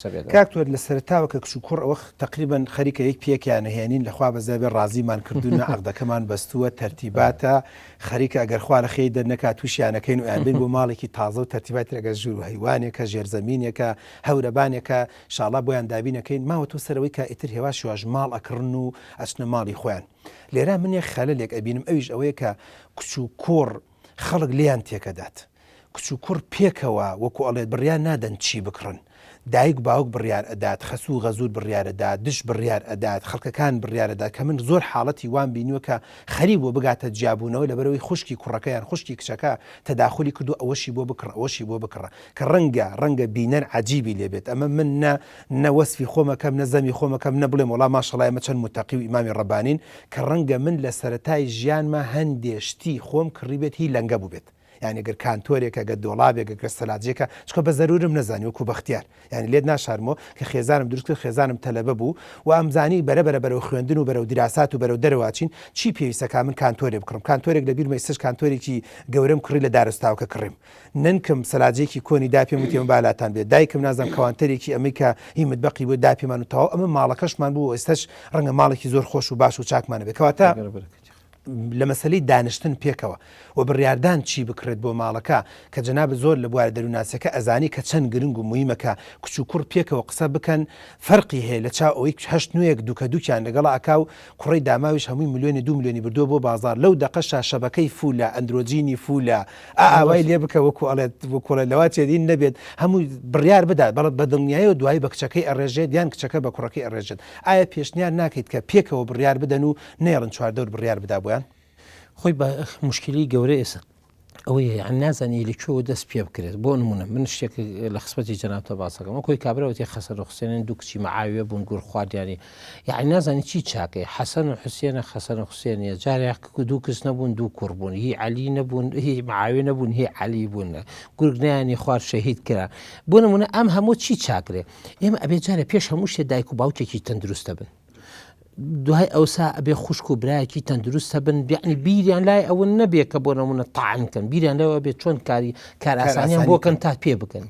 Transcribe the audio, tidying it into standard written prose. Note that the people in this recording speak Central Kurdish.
کاک تۆر لە سەرەتاوە کە کچ و کوڕ ئەوە تەقریبەن خەریکە یەک پێکیان ئەهێنین لە خوا بەزیا بێ ڕازیمان کردوونە عەقدەکەمان بەستووە تەرتیباتە خەریکە ئەگەر خوا لە خێری دەرنەکا تووشیان ئەکەین و ئەیانبەین بۆ ماڵێکی تازە و تەرتیبات تر ئەگەر ژوور و هەیوانێکە ژێرزەمینێکە هەورەبانێکە شاڵا بۆیان دابین ئەکەین ماوەتەوە سەرەوەی کە ئیتر هێواش هێواش ماڵ ئەکڕن و ئەچنە ماڵی خۆیان لێرە من یەک خەلەلێک ئەبینم ئەویش ئەوەیە کە کچ و کوڕ خەڵک لێیان تێکەدات. کچ و کوڕ پێکەوە وەکو ئەڵێت بڕیار نادەن چی بکڕن. دایک باوک بڕیار ئەدات، خەسوو و غەزوور بڕیار ئەدات، دش بڕیار ئەدات، خەڵکەکان بڕیار ئەدات کە من زۆر حاڵەتی وام بینیوە کە خەریک بووە بگاتە جیابوونەوە لەبەرئەوەی خوشکی کوڕەکە یان خوشکی کچەکە تەداخولی کردووە ئەوەشی بۆ بکڕە ئەوەشی بۆ بکڕە کە ڕەنگە ڕەنگە بینەر عەجیبی لێ بێت ئەمە من نە نە وەسفی خۆم ئەکەم نە زەمی خۆم ئەکەم نە بڵێم وەڵا ماشەڵا ئێمە چەند موتەقی و ئیمامی ڕەبانین کە ڕەنگە من لە سەرەتای ژیانما هەندێ شتی خۆم کڕیبێت هی لەنگە بووبێت یانی گەر کانتۆرێکە گەر دۆڵابێکە گەر سەلاجێکە چونکە بە زەرورم نەزانی وەکو بەختیار یانی لێت ناشارمەوە کە خێزانم دروست کرد خێزانم تەلەبە بوو و ئەمزانی بەرە بەرە بەرەو خوێندن و بەرەو دیراسات و بەرەو دەرەوە ئەچین چی پێویستە کا من کانتۆرێ بکڕم کانتۆرێک لە بیرمە ئیستەش کانتۆرێکی گەورەم کڕی لە دارستاوکە کڕیم نەنکم سەلاجەیەکی کۆنی دا پێم وتی ئەمە با لاتان بێت دایکم نازانم کەوانتەرێکی ئەمەی کە هی متبەقی بوو دا پێمان و تەواو ئەمە ماڵەکەشمان بوو ئێستاش ڕەنگە ماڵێکی زۆر خۆش و باش و چاکمان هەبێت کەواتە لە مەسەلەی دانیشتن پێکەوە و بڕیاردان چی بکڕێت بۆ ماڵەکە کە جەنابت زۆر لە بوارە دەروونناسیەکە ئەزانی کە چەند گرنگ و مویمە کە کچ و کوڕ پێکەوە قسە بکەن فەرقی هەیە لە چاو ئەوەی هەشت نوێک دوکە دوکیان لەگەڵا ئەکا و کوڕەی داماویش هەمووی ملیۆنێ دوو ملیۆنی بردووە بۆ بازاڕ لەو دەقەشا شەبەکەی فولە ئەندرۆجینی فولە ئا ئاوای لێ بکە وەکو ئەڵێت وەکو ئەڵێت لەوە چێت هین نەبێت هەمووی بڕیار بدات بەڵێ بە دڵنیایەوە دوایی بە کچەکەی ئەڕێژێت یان کچەکە بە کوڕەکەی ئەڕێژێت ئایا پێشنیار ناکەیت کە پێکەوە بڕیار بدەن و نەیەڵن چواردەور بڕیار بدا بۆیان؟ خۆی بە موشکیلەی گەورە ئێستا ئەوەیە یان نازانی لە کوێوە دەست پێ بکرێت بۆ نمونە من شتێک لە خسمەتی جەنابتە باسەکەم وەکۆی کابراوەتی خەسەر و حوسێنن دوو کچی معاویە بوون گور خواردیانی یعنی نازانی چی چاکەی حەسەن و حوسێنە خەسەن و حوسێنیە جارێک دوو کچ نەبوون دوو کوڕ بوون هی عەلی نەبوون هی معاویە نەبوون هی عەلی بوون گورگ نەیانی خوارد شەهید کرا بۆ نمونە ئەم هەموو چی چاکرێ ئێمە ئەبێ جارێ پێش هەموو شتێ دایک و باوکێکی تەندروستە بن دوای ئەوسا ئەبێ خوشک و برایەکی تەندروست هەبن بیانی بیریان لای ئەوە نەبێ کە بۆ نمونە تاعن کەن بیریان لەوە بێت چۆن کاری کارئاسانیان بۆ کەن تا پێ بکەن.